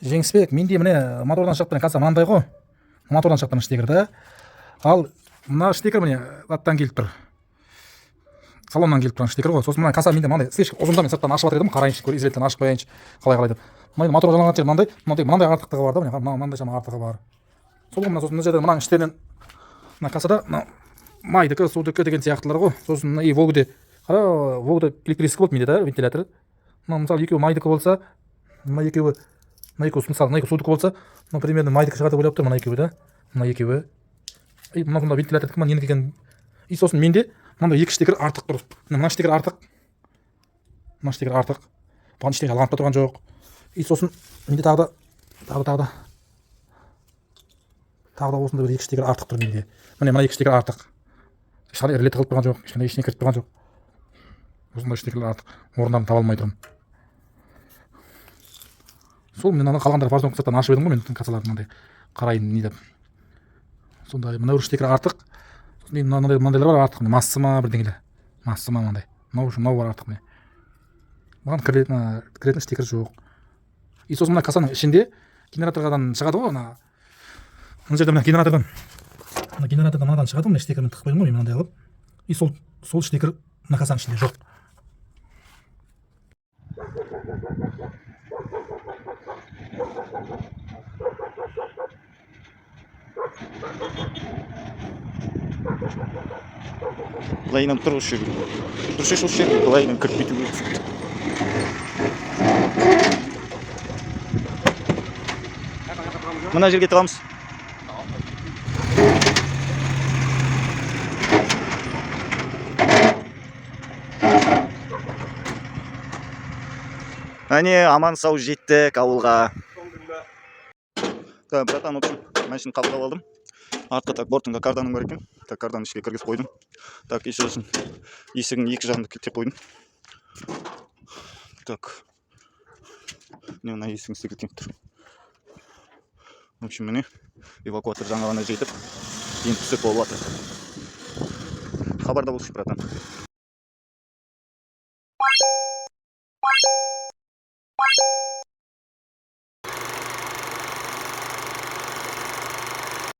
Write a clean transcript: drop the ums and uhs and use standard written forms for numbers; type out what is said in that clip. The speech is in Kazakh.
Жеңісбек, менде, міне, мотордан шығып тұрған касса мынандай ғой. Мотордан шығып тұрған штекер да. Ал мына штекер, міне, аттан келіп тұр, салоннан келіп тұрған штекер ғой. Сосын мына касса менде мынандай слишком ұзын да. Мен сырттан ашып жатыр едім, қарайыншы, изоленттен ашып қояйыншы, қалай қалай деп. Мына енді моторға жалғанған жер мынандай, мынандай, мынандай артықтығы бар да. Міне, мынандай шама артығы бар сол ғой. Мына, сосын мына жерде, мынаның іштерінен, мына кассада мына майдікі, судікі деген сияқтылар ғой. Сосын мына и Волгіде қара, Волгада электрический болды менде да вентилятор. Мына, мысалы, екеуі майдікі болса, мына екеуі, мына екеуі, мысалы, мына екеуі судікі болса, мына примерно майдікі шығар деп ойлап тұрмын. Мына екеуі да, мына екеуі и мына мына вентилятордікі ма, ненікі екенін. И сосын менде мынандай екі штекер артық тұр. Мына штекер артық, мына штекер артық, бұған ештеңе жалғанып та тұрған жоқ. И сосын менде тағы да, тағы да, тағы да, тағы да осындай бір екі штекер артық тұр менде. Міне, мына екі штекер артық, ешқандай реле тығылып тұрған жоқ, ешқандай ештеңе кіріп тұрған жоқ. Осындай штекерлер артық, орындарын таба алмай тұрмын. Сол мен ана қалғандары форсунка сырттан ашып едім ғой мен кассаларды, мынандай қарайын не деп. Сондай мына бір штекер артық. Сосын енді мынандай, мынандайлар бар артық, міне, массы ма, бірдеңелер, массы ма, мынандай, мынау үшін мынау бар артық. Міне, маған кіретін штекер жоқ. И сосын мына кассаның ішінде генератордан шығады ғой. Мына жерде, мына генератордан, мына генератордан мынадан шығады ғой. Мына штекермен тығып қойдым ғой мен мынандай қылып. И сол штекер мына кассаның ішінде жоқ. Былайынан тұр осы жерге, тұршы осы жерге, былайынан кіріп кету керек. Мына жерге тығамыз. Әне, аман сау жеттік ауылға. Так, братан, в общем, машина қабылдап алдым. Артқы, так, бортында карданым бар екен. Так, карданы ішке кіргізіп қойдым. Так, и сосын есігінің екі жағын да кілттеп қойдым. Так, міне, мына есігін кілттеніп тұр. В общем, міне, эвакуатор жаңа ғана жетіп, енді түсіп болып жатыр. Хабарда болшы, братан.